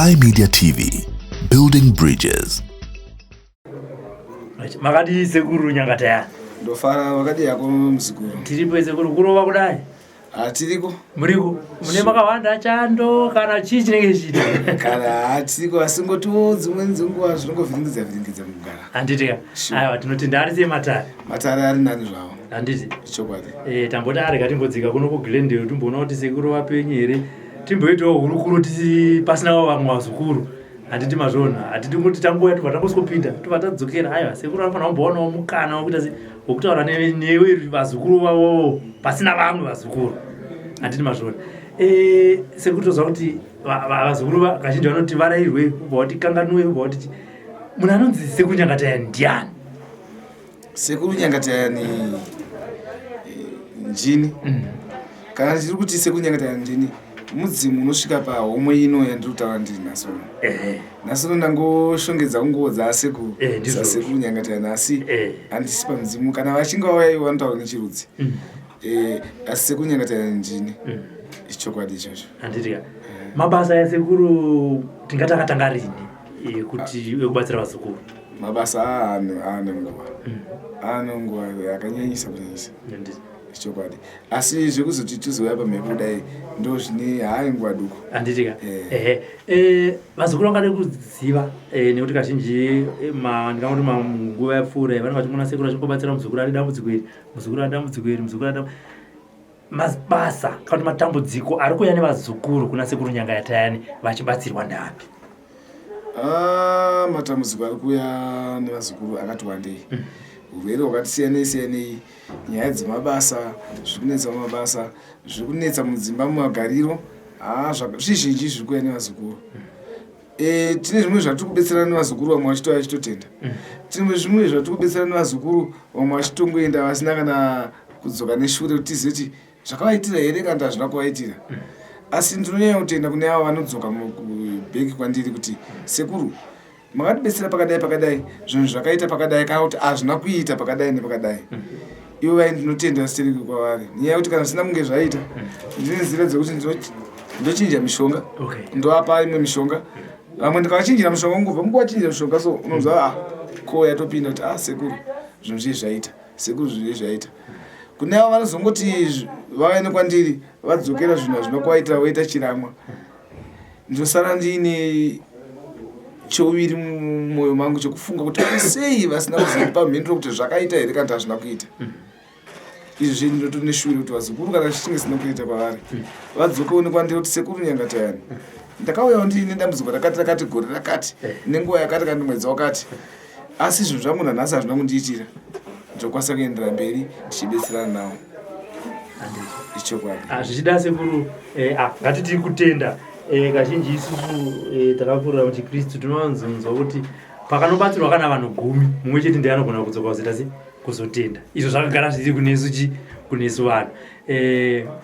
Sly Media TV, building bridges. Makadii sekuru Nyangatayani? Ndofara, wakadii yako muzukuru? Tiripo sekuru, kurova kudai. Hatiriko. Muriko? Mune makawanda chando kana chii chinenge chichiita? Kana hatiriko, asi ngotiwo dzimweni dzenguva zvinongovhiringidza vhiringidza mukugara. Handiti ka? Aiwa, tinotenda. Ari sei matare? Matare ari nani zvawo. Handiti? Chokwadi. Eh, tamboti arega timbodzika kuno kuGlendale timboona kuti sekuru vapenyu here. Timboitawo hurukuro tisi pasina vamwe vazukuru. Handiti mazviona? Hatidi kuti tangoya tobva tangoswopinda tobva tadzokera. Aiwa, sekuru vanofanira kumbowanawo mukana wekuita se wekutaura newe vazukuru vavo pasina vamwe vazukuru. Handiti mazviona? Eh, sekuru toziva kuti vazukuru kazhinji vanoti varairwe ubva wati kanganwe ubva wati munhu anonzi sekuru Nyangatayani ndiani? Sekuru Nyangatayani njini. Kana ndiri kuti sekuru Nyangatayani ndini, mudzimu unosvika pahomwe ino yandiri kutaura ndiri nhasi uno. Nhasi uno ndangoshongedza nguo dzasekuru, dzasekuru Nyangatayani, asi handisi pamudzimu. Kana vachinge vauya ivo vanotaura nechirudzi. Asi sekuru Nyangatayani ndini. Ichokwadi ichocho. Handiti ka? Mabasa yasekuru tingati akatanga rini kuti ekubatsira vazukuru? Mabasa aane nguva. Aane nguva yakanyanyisa kunyanyisa. Chokwadi. Asi zvekuzoti tizouya pamhepo kudai ndo zvine hayi nguva duku. Handiti ka? Ehe. Vazukuru vangade kuziva nekuti kazhinji ndingangoti nguva yapfuura vanenge vachimona sekuru achingobatsira muzukuru ari dambudziko iri, muzukuru ari dambudziko iri, muzukuru ari mabasa kana kuti matambudziko ari kuuya nevazukuru kuna sekuru Nyangatayani vachibatsirwa ndapi? Matambudziko ari kuuya nevazukuru akati wandei. Urwere hwakati siyanei siyanei, nyaya dzemabasa, zviri kunetsa mumabasa, zviri kunetsa mudzimba mumagariro, zvizhinji zviri kuuya nevazukuru. Tine zvimwe zvatiri kubetserana nevazukuru, vamwe vachitouya vachitotenda. Tine zvimwe zvatiri kubetserana nevazukuru, vamwe vachitongoenda vasina kana kudzoka neshure kuti tizive kuti zvakavaitira here kana kuti hazvina kuvaitira. Asi ndinonyanya kutenda kune avo vanodzoka bheki kwandiri kuti sekuru makatibetsera pakadai pakadai, zvinhu zvakaita pakadai, kana kuti hazvina kuita pakadai nepakadai. Ivo vai ndinotenda stereki kwavari nenyaya yekuti kana zvisina kunge zvaita, ndine nzira dzekuti ndochinja mishonga, ndoapa imwe mishonga. Vamwe ndikavachinjira mishonga, ungobva mukuvachinjira mishonga so unonzwa ko yatopinda kuti sekuru zvinhu zvii zvaita, sekuru zvinhu zvii zvaita. Kune avo vanozongoti vauya nekwandiri vadzokera zvinhu hazvina kuvaitira, voita chiramwa, ndosara ndiine chouviri mumwoyo mangu chekufunga kuti sei vasina kuzondipa mhinduro kuti zvakaita here kana kuti hazvina kuita. Izvi zvinhu ndinotori neshuwiro kuti vazukuru kana zvichinge zvisina kuita kwavari vadzokewo nekwandiri kuti sekuru Nyangatayani ndakauyawo ndiine dambudziko rakati rakati gore rakati nenguva yakati kana mwedzi wakati, asi zvinhu zvangu nanhasi hazvina kundiitira, ndinokwanisa kuendera mberi tichibetserana navo. Ichokwadi. Zvichida sekuru, ngatiti kutenda. Kazhinji isusu takapfuurira muchiKristu tinowanzonzwa kuti pakanobatsirwa kana vanhu 10, mumwe chete ndiye anogona kudzoka kuzoita sei, kuzotenda. Izvo zvakagara zviri kunesu chi kunesu vanhu.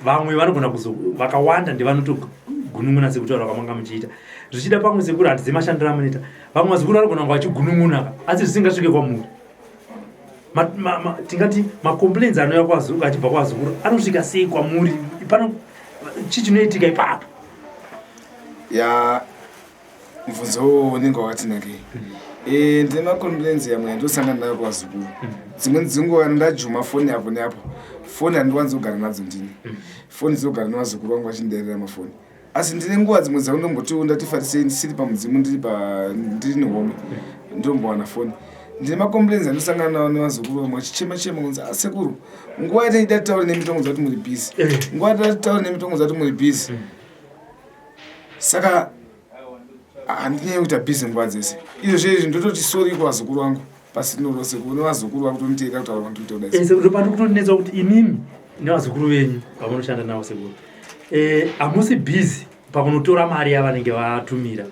Vamwe vanogona kuzo vakawanda ndevanotogunun'una sekutaura kwamanga muchiita. Zvichida pamwe sekuru handizivi mashandiro amunoita, vamwe vazukuru vanogona kunge vachigunun'una asi zvisingasvike kwamuri. Tingati macomplaints anouya achibva kwavazukuru anosvika sei kwamuri? Pano chii chinoitika ipapo? Ya, mubvunzo unenge wakati nakei. Ndine macomplaints yamwe yandosangana nayo kuvazukuru. Dzimweni dzenguva ndajuma foni apo neapo, foni handiwanzi kugara nadzo ndini, foni dzinogara nevazukuru vangu vachindidarira mafoni. Asi ndine nguva dzimwe dzaundombotiwo ndatifarisei ndisiri pamudzimu, ndiri nehomwe, ndombowana foni. Ndine macomplaints andosangana nawo nevazukuru vamwe vachichema chema kunzi asekuru nguva yataida titaure nemitongo dzati muri busy, nguva yataida titaure nemitongo dzati muri busy. Saka handinyanyi kuita busy nguva dzese. Izvo zvezvi ndototi sorry kuvazukuru vangu pasino rose, kune vazukuru vakutoniteerera kutaura kwandikuita kudai. Sekuru, pandikutonetsa kuti imimi nevazukuru venyu vamunoshanda navo sekuru, hamusi busy pakunotora mari yavanenge vatumira.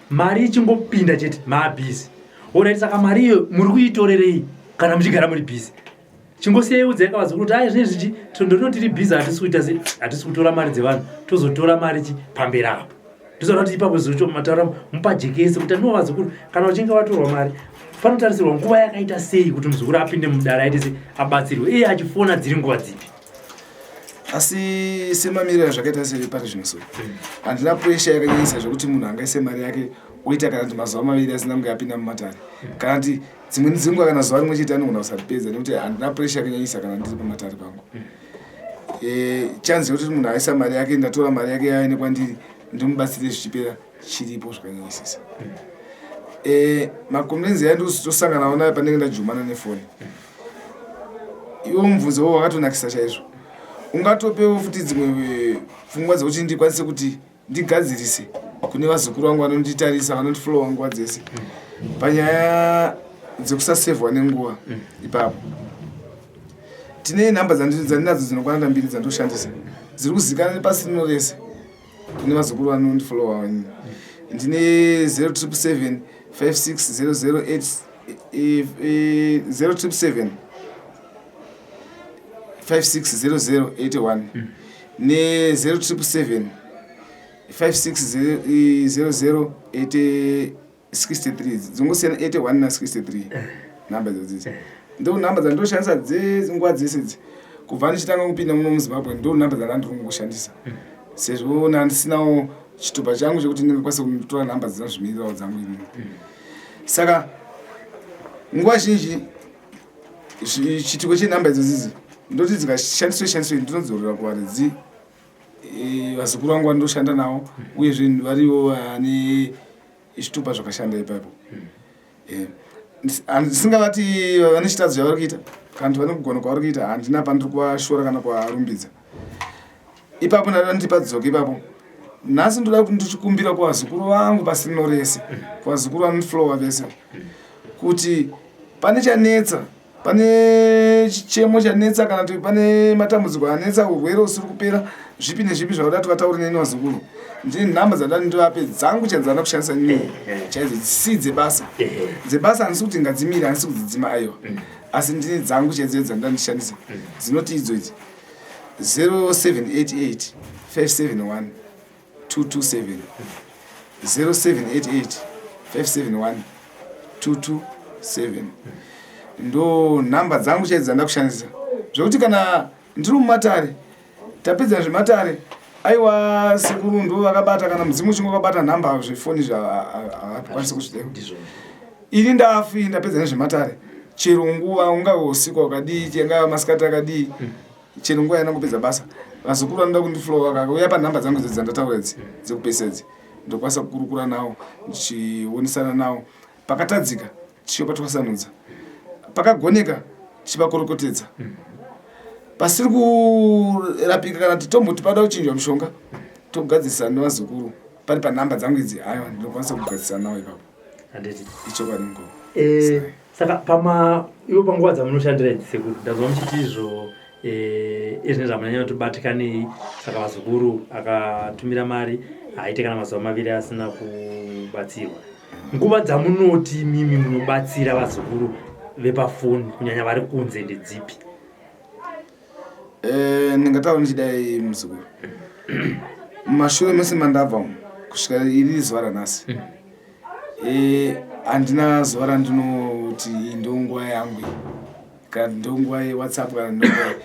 Mari ichingopinda chete maabusy. Alright, saka mari iyo muri kuitorerei kana muchigara muri busy? Chingosiyai udzai kavazukuru kuti ai zvinezvi chi tondorino tiri busy, hatisi kuita se hatisi kutora mari dzevanhu, tozotora mari chi pamberi apo. Ndizoona kuti ipapo zvicho mataura mupajekese kuti anova vazukuru kana uchinge watorwa mari panotarisirwa nguva yakaita sei kuti muzukuru apinde mudare aite se abatsirwe, iye achifona dziri nguva dzipi? Asi semamiriro azvakaita separi zvino so, handina pressure yakanyanyisa zvekuti munhu angaise mari yake oita kana kuti mazuva maviri asina kunge apinda mumatare, kana kuti dzimweni dzenguva kana zuva rimwe chete anogona kusaripedza, nekuti handina pressure yakanyanyisa kana ndiri pamatare pangu. Chance yekuti munhu aisa mari yake, ndatora mari yake yaine kwandiri, ndomubatsire zvichipera, chiripo zvakanyanyisisa. Macomplaints yandozosanganawo nayo pandenge ndajumana nefoni, iwo mubvunzo wo wakatonakisa chaizvo, ungatopewo futi dzimwe pfungwa dzekuti ndikwanise kuti ndigadzirise kune vazukuru vangu vanonditarisa, vanondifollowa nguva dzese panyaya dzekusasevhwa nenguva. Ipapo tine nhamba dzandinadzo dzinokwana mbiri dzandoshandisa, dziri kuzikanwa nepasi rino rese kune vazukuru vanondifollowa. Ndine 0777 56008, 0777 560081 ne 0777 5600 63. Dzongosiyana 81 na63 nhamba idzodzi. Ndo nhamba dzandoshandisa dzenguva dzese idzi kubva ndichitanga kupinda muno muZimbabwe. Ndo nhamba dzandandiri kungoshandisa, sezvo nandisinawo chitupa changu chekuti ndingakwanisa kutora nhamba dzinozvimirirawo dzangu inini. Saka nguva zhinji chitiko chenhamba idzodzidzi ndoti dzikashandiswe shandiswe, ndinodzorera kuvaridzi, vazukuru vangu vandoshanda navo, uyezve varivo vane zvitupa zvakashanda ipapo. Handisingavati vane chitadzo chavari kuita kana kuti vane kugona kwavari kuita. Handina pandiri kuvashora kana kuvarumbidza ipapo. Ndada ndipadzoke ipapo. Nhasi ndoda kuti ndichikumbira kuvazukuru vangu pasi rino rese, kuvazukuru vanoflowa vese, kuti pane chanetsa, pane chichemo chanetsa, kana kuti pane matambudziko anetsa, urwere usiri kupera, zvipi nezvipi zvauda kuti vataure neni vazukuru, ndine nhamba dzada ndivape dzangu chadzanda kushandisa nini chaidzo, si dzebasa. Dzebasa handisi kuti ngadzimire, handisi kudzidzima, aiwa, asi ndine dzangu chaidzo dzandida ndishandise, dzinoti idzo idzi: 0788 571 227, 0788 571 227. Ndo nhamba dzangu chaidzo dzanda kushandisa, zvekuti kana ndiri mumatare, tapedza zvematare, aiwa sekuru ndo vakabata, kana mudzimu uchinge wakabata nhamba, zvefoni havakwanisi kusvika. Ini ndafi ndapedza nezvematare, chero nguva, ungave usiku wakadii, angava masikati akadii, chero nguva yanangopedza basa, vazukuru vanoda kundiflowa vakauya panhamba dzangu idzi dzandataura idzi dzekupesa idzi, ndokwanisa kukurukura navo, ndichionesana navo. Pakatadzika tichipa twasanudza, pakagoneka tichivakorokotedza, pasiri kurapika kana kuti tomboti pada kuchinjwa mushonga, togadzirisa nevazukuru pari panhamba dzangu idzi. Aiwa, ndinokwanisa kugadzirisa navo ipapo. Handiti? Ichokwadi ngo. Saka pama ivo panguva dzamunoshandira idzi, sekuru, ndazwa muchiti izvo izvine zvamunanyanya kutobatikanei. Saka vazukuru akatumira mari, haite kana mazuva maviri asina kubatsirwa. Nguva dzamunoti mimi munobatsira vazukuru vepafoni, kunyanya vari kunze, ndedzipi? Ndingataura ndichidai, muzukuru, mumashure mese mandabva umu kusvika iri zuva ranhasi, handina zuva randinoti iyi ndo nguva yangu iyi, kana ndo nguva yeWhatsApp, kana ndo nguva.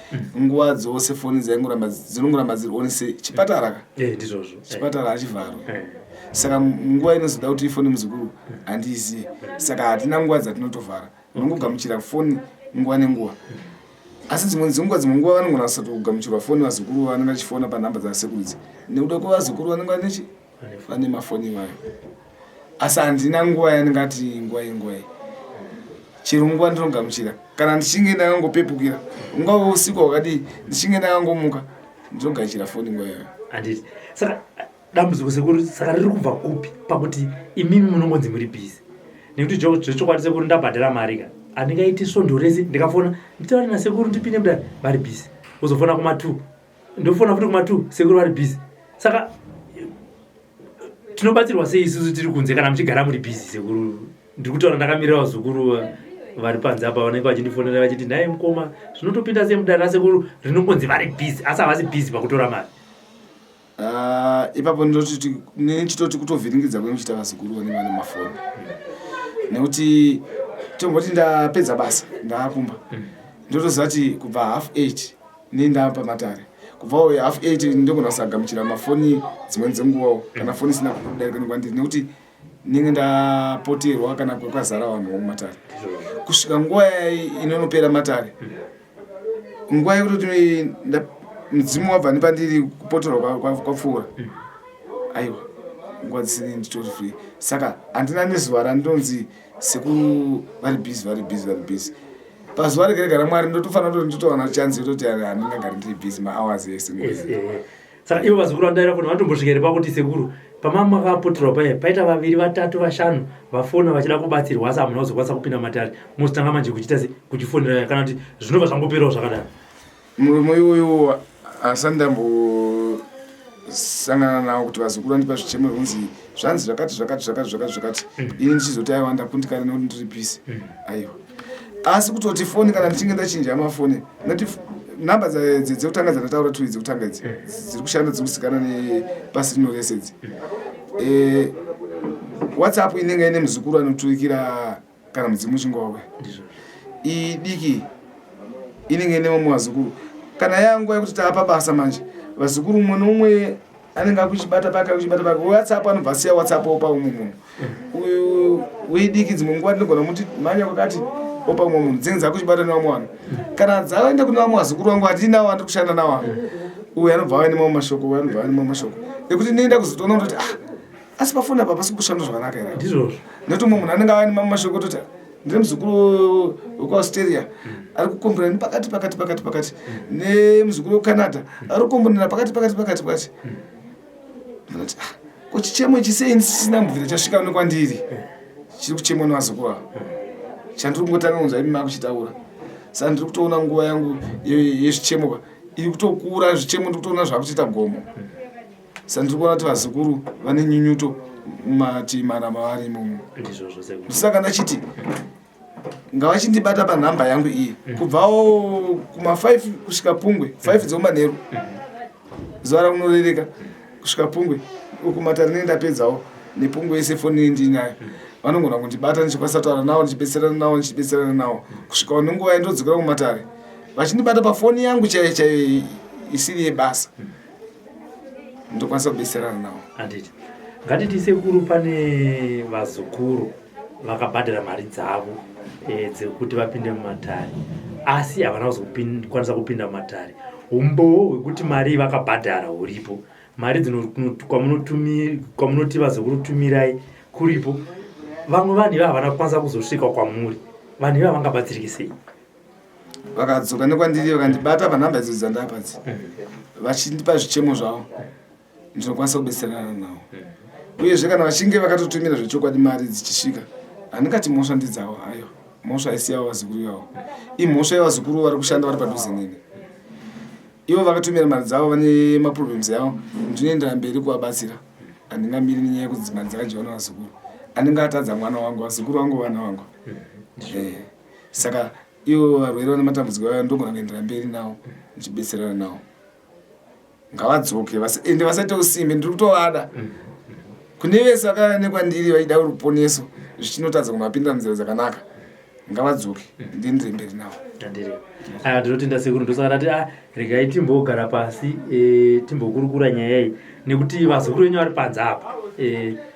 Nguva dzose foni dzaingoramba, dzinongoramba dziri on sechipatara ka. Ndizvozvo. Chipatara hachivharwe. Saka nguva inozoda kuti ifoni muzukuru handiizivi. Saka hatina nguva dzatinotovhara, unongogamuchira foni nguva nenguva. Asi dzimwe dzenguva, dzimwe nguva vanogona kusatogamuchirwa foni vazukuru vanenge vachifona panhamba dzasekuru idzi, nekuda kwevazukuru vanenge vanechi vane mafoni ivayo. Asi handina nguva yandingati nguva yenguva iyi. Chero nguva ndinogamuchira. Kana ndichinge ndakangopepukira, ungave usiku hwakadii, ndichinge ndakangomuka, ndinogachira foni nguva iyoyo. Handiti? Saka dambudziko, sekuru, saka riri kubva kupi pakuti imimi munongonzi muri busy? Nekuti zvechokwadi sekuru, ndabhadhara mari ka, handingaiti svondo rese ndikafona, nditaure nasekuru, ndipinde mudare, vari busy. Wozofona kuma2, ndofona futi kuma2, sekuru vari busy. Saka tinobatsirwa sei isusu tiri kunze kana muchigara muri busy, sekuru? Ndiri kutaura ndakamirira vazukuru vari panze apa vanenge vachindifonera vachiti, "Nhai mukoma, zvinotopinda sei mudare rasekuru rinongonzi vari busy?" Asi havasi busy pakutora mari. Ah, ipapo ndinototi nechitoti kutovhiringidza kwemuchiita vazukuru vanenge vane mafoni, nekuti tomboti ndapedza basa, ndaakumba, ndotoziva kuti kubva 8:30 nendava pamatare. Kubvawo half 8 ndogona kusagamuchira mafoni dzimweni dzenguvawo, kana foni isina kudarika nekwandiri, nekuti ndinenge ndapoterwa kana kwakazara vanhu vomumatare. Kusvika nguva inonopera matare, nguva yekutoti mudzimu wabva nepandiri, kupoterwa kwapfuura, aiwa, nguva dzisini nditori free. Saka handina nezuva randinonzi sekuru vari busy, vari busy, vari busy. Pazuva rega rega raMwari ndotofanira kuti nditowana chance yototi handingagari ndiri busy mahours ese. Yes, Saka ivo vazukuru vandaira kuti vanotombosvika here pakuti, sekuru, pamama makapoterwa paya, paita vaviri, vatatu, vashanu vafona vachida kubatsirwa, asi hamuna kuzokwanisa kupinda matare, mozotanga manje kuchiita se kuchifonera, kana kuti zvinobva zvangoperawo zvakadaro? Murume iwoyo asati ndambosangana nawo kuti vazukuru vandipa zvichemo zvekunzi zvanzi zvakati zvakati zvakati zvakati zvakati, ini ndichizoti aiwa, ndakundikana nekuti ndiri busy. Aiwa, asi kutoti foni, kana ndichinge ndachinja mafoni, noti nhamba dzekutanga dzandataura tu, dzekutanga idzi dziri kushanda, dziri kusikana nepasi rino rese idzi. WhatsApp inenge ine muzukuru anoturikira kana mudzimu uchinge wauya. Iyi diki inenge ine vamwe vazukuru. Kana yanguva yekuti taapa basa manje, vazukuru umwe neumwe anenge akuchibata pake, akuchibata pake. WhatsApp anobva asiya WhatsApp, opa umwe munhu. Uyu weidiki dzimwe nguva ndinogona muti mhanya kwakati, opa umwe munhu. Dzinenge dzakuchibata nevamwe vanhu. Kana dzaenda kune vamwe vazukuru vangu handinawo, andiri kushanda nawo, uyu anobva auya nemamwe mashoko, uyu anobva auya nemamwe mashoko ekuti ndinoenda kuzotoona kutoti, ah, asi pafoni apa pasi kushanda zvakanaka here? Ndizvozvo. Nekuti umwe munhu anenge auya nemamwe mashoko, toti ndine muzukuru wekuAustralia ari kukombonera nepakati pakati pakati pakati, nemuzukuru wekuCanada ari kukombonera pakati pakati pakati pakati. Ndinoti, ah, ko chichemo ichi sei ndisina mbvira chasvika nekwandiri, chiri kuchemwa nevazukuru ava, chandiri kungotanga kunzwa imi makuchitaura? Saka ndiri kutoona nguva yangu yezvichemo ka iri kutokura. Zvichemo ndiri kutoona zvakutoita gomo. Saka ndiri kuona kuti vazukuru vane nyunyuto mumativi mana mavari imomo. Ndizvozvo, sekuru. Saka ndachiti ngavachindibata panhamba yangu iyi kubvawo kuma5 kusvika pungwe 5 dzemumanheru, zuva rakunorereka kusvika pungwe uku matare ndinenge ndapedzawo nepungwe yese. Foni ndinayo, vanogona kundibata, ndichikwanisa kutaura navo, ndichibetserana navo, ndichibetserana navo kusvikawo nenguva yandodzokera kumatare. Vachindibata pafoni yangu chaiyo chaiyo isiri yebasa, ndokwanisa kubetserana navo. Handiti ngatiti, sekuru, pane vazukuru vakabhadhara mari dzavo dzekuti vapinde mumatare, asi havana kuzokwanisa kupinda mumatare. Umbowo hwekuti mari vakabhadhara huripo, mari kwamunoti vazukuru tumirai kuripo. Vamwe vanhu iva havana kukwanisa kuzosvika kwamuri. Vanhu iva vangabatsirike sei? Vakadzoka nekwandiri, vakandibata panhamba idzo dzandapa idzi, vachindipa zvichemo zvavo, ndinokwanisa kubetserana navo. Uyezve kana vachinge vakatotumira zvechokwadi, mari dzichisvika, handingati mhosva ndidzavo. Aiwa, mhosva haisi yavo vazukuru ivavo, imhosva yevazukuru vari kushanda vari padhuze neni. Ivo vakatumira mari dzavo, vane maproblems yavo, ndinoendera mberi kuvabatsira. Handingamiri nenyaya yekuti mari dzakadyiwa nevazukuru. Anenge atadza mwana wangu, vazukuru vangu vana vangu. Saka ivo varwere vane matambudziko ayo, ndogona kuendera mberi navo ndichibetserana navo. Ngavadzoke, ende vasaite usimbe. Ndiri kutovada. Kune vese vakauya nekwandiri vaida ruponeso, zvichinotadza kumapindira munzira dzakanaka, ngavadzoke, ndiendere mberi navo. Andiri aya, ndinotenda, sekuru. Ndosaka ndati, ah, regai timbogara pasi, timbokurukura nyaya iyi, nekuti vazukuru venyu vari panze apa.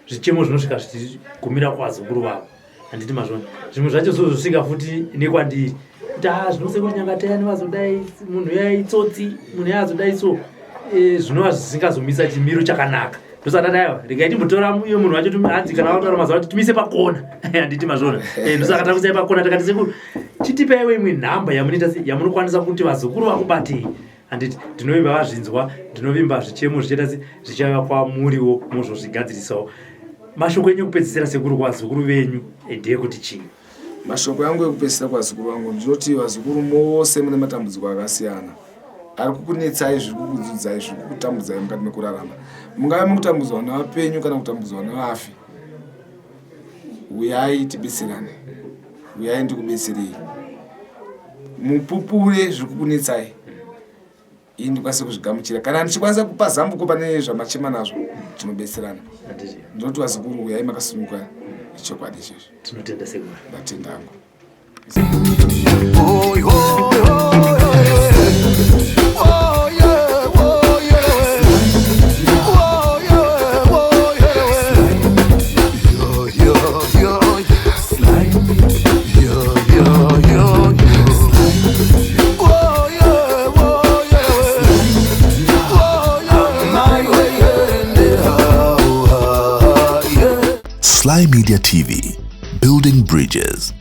Zvichemo zvinosvika zvichigumira kuvazukuru vavo, handiti mazvona? Zvimwe zvacho zvozosvika futi nekwandiri kuti, a, zvinosekuru Nyangatayani vazodai, munhu yaitsotsi, munhu yaazodai. So zvinova zvisingazomisa chimiro chakanaka. Ndosaka ndati, aiwa, regai timbotora iye munhu wacho, hanzi kana vakutaura mazuva kuti timise pakona, handiti mazvona? Ndosaka takusai pakona, takati, sekuru, chitipaiwo imwe nhamba yamunoita yamunokwanisa kuti vazukuru vakubatei, handiti? Ndinovimba vazvinzwa, ndinovimba zvichemo zvichaita se zvichava kwamuriwo, mozozvigadzirisawo. Mashoko enyu ekupedzisira, sekuru, kuvazukuru venyu ndeyekuti chii? Mashoko yangu ekupedzisira kuvazukuru vangu, ndinoti vazukuru mose mune matambudziko akasiyana ari kukunetsai, zviri kukudzudzai, zviri kukutambudzai mukati mekurarama, mungave mukutambudzwa nevapenyu kana kutambudzwa nevafi, uyai tibetserane, uyai ndikubetserei, mupupure zviri kukunetsai, ini ndikwanise kuzvigamuchira. Kana ndichikwanisa kupa zambuko pane zvamachema nazvo, tinobetserana. Handiti? Ndinoti vazukuru, uyai makasununguka, ichokwadi izvozvo. Tinotenda, sekuru. Ndatenda hangu. Oh, oh, oh, oh, oh, yeah. Media TV, building bridges.